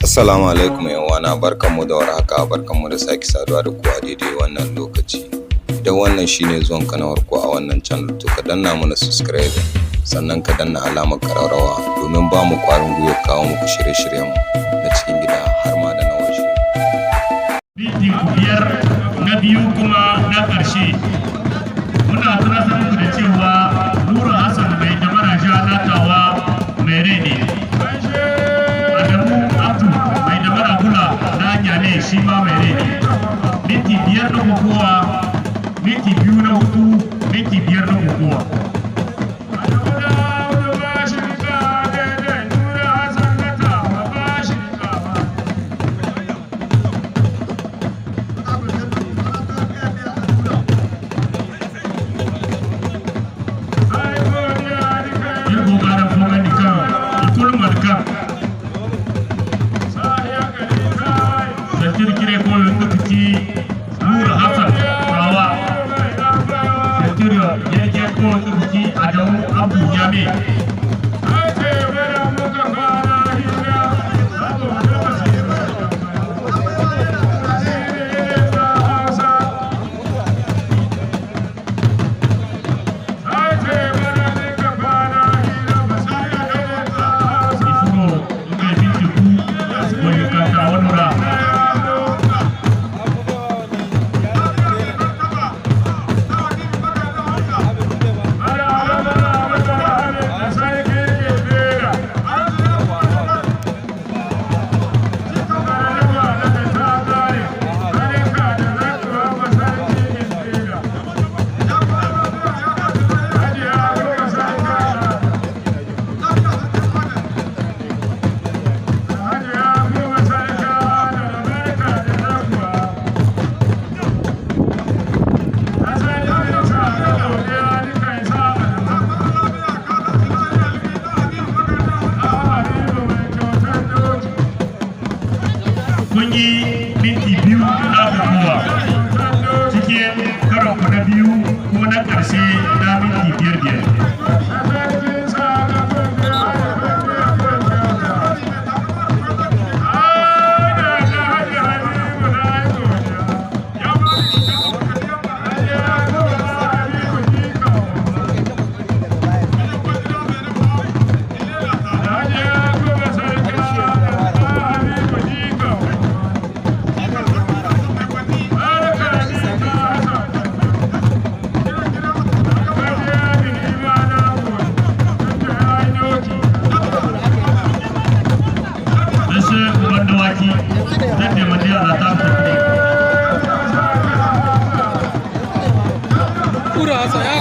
Assalamu alaikum 'yan uwana, barkanmu da warhaka, barkanmu da sake saduwa da ku a daidai wannan lokaci. Idan wannan shine zuwan ka na farko a wannan channel, to ka danna mana subscribe, sannan ka danna alamar ƙararrawa domin ba mu ƙwarin gwiwa kawo muku shirye-shiryenmu na cikin gida har ma da na waje. Minti 5 na biyu kuma na ƙarshe. Muna tunatar muku da cewa Nura Hassan mai damara ja na Tawa mai rai ne. Adamu Abdu mai damara bula na Nyame shi ma mai rai ne. Minti 5 na kokowa, minti 2 na hutu, minti 5 na kokowa. Irgo gara fogandi kan ikulu kan ceinture kire ko ngati Nura Hassan Tawa, ceinture yeke ko ngati Adamu Abdu Nyame. Ifuro ngai minti ku goyi kanta wonora. Kun yi minti 2 na kokowa cikin karon ku na biyu ko na ƙarshe na minti 5 5. Monsieur Mandawaki, vous êtes demandé à la table technique. Nura Hassan ya